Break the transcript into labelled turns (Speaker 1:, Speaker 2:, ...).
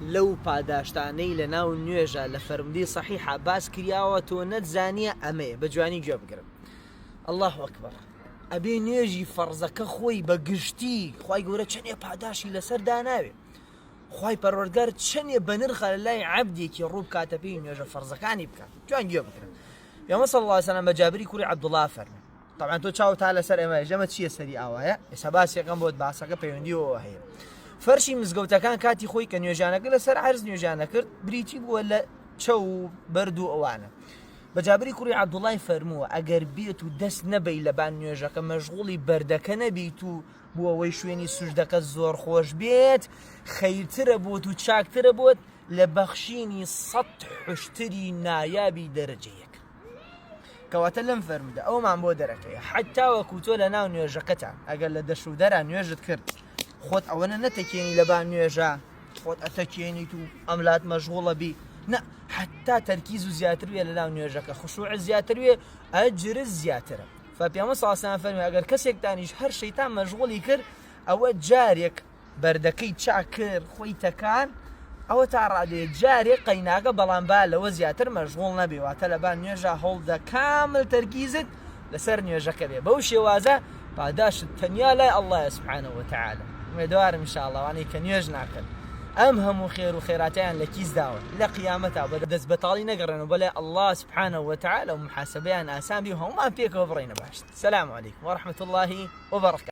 Speaker 1: لەو پاداشتانەی لە ناو نوێژە لە فەرمودەی صحیحا باس کریاوە تۆ نەتزانیە ئەمەیە بە جوانی گوێ بگرن الله اکبر ئەبێ نوێژی فەرزەکە خۆی بە گشتی خوای گەورە چەنێ پاداشی لەسەر داناوێ خوای پەروەردگار چەنێ بەنرخە لە لای عەبدێکی ڕوو بکاتە پێی نوێژە فەرزەکانی بکات جوان گوێ بگرن پێغەمبەر صلی الله علیه وسلم بە جابری کوڕی عەبدوڵڵا فەرمی طبعا تۆ چاو تا لەسەر ئێمە ژەمە چییە سەری ئاوایە ئێستا باسێکم بۆت باسەکە پەیوەندیەوە هەیە فەرشی مزگەوتەکان کاتی خۆی کە نوێژانەکە لەسەر عرز نوێژانە کرد بریتی بووە لە چەو و بەرد و ئەوانە بە جابری کوڕی عەبدوڵای فەرمووە ئەگەر بێت و دەست نەبەی لەبان نوێژەکە مەشغوڵی بەردەکە نەبیت و بۆ ئەوەی شوێنی سوژدەکە زۆر خۆش بێت خەیرترە بۆت و چاکترە بۆت لە بەخشینی سەد حشتری نایابی دەرەجە یەک کەواتە لەم فەرمودە ئەومان بۆ دەرەکەی حتا وەکو تۆ لە ناو نوێژەکەتان ئەگەر لە دەش و دەرا نوێژت کرد خۆت ئەوەنە نەتەکێنی لەبان نوێژە خۆت ئەتەکێنیت و ئەملات مەشغوڵە بی نە حتا تەرکیز و زیاتر وێ لە ناو نوێژەکە خشوع زیاتر وێ ئەجر زیاترە فپێغەمبەر صلی الله علیه و فەرمی ئەگەر کەسێکتانیش هەر شەیتان مەشغوڵی کرد ئەوە جارێک بەردەکەی چاک کرد خۆی تەکان ئەوە تا ڕادەیە جارێک قەیناکە بەڵام با لەوە زیاتر مەشغوڵ نەبێ واتە لەبان نوێژە هەوڵدە کامل تەرکیزت لەسەر نوێژەکە بێ بەو شێوازە پاداشت تەنیا لای اللە سبحانە وتعالی ئومێدەوارم ان شاء اللە ئەوانەی کە نوێژ ناکەن ئەم هەموو خێر و خێراتیان لە کیس داوە لە قیامەتا بە دەست بەتاڵی نەگەڕێنەوە بەلای اللە سبحانە وتعالی و محاسبەیان ئاسان بی و هەموومان پێکەوە بڕۆینە بەهەشت سلام علیکم ورحمة اللە وبرکاته.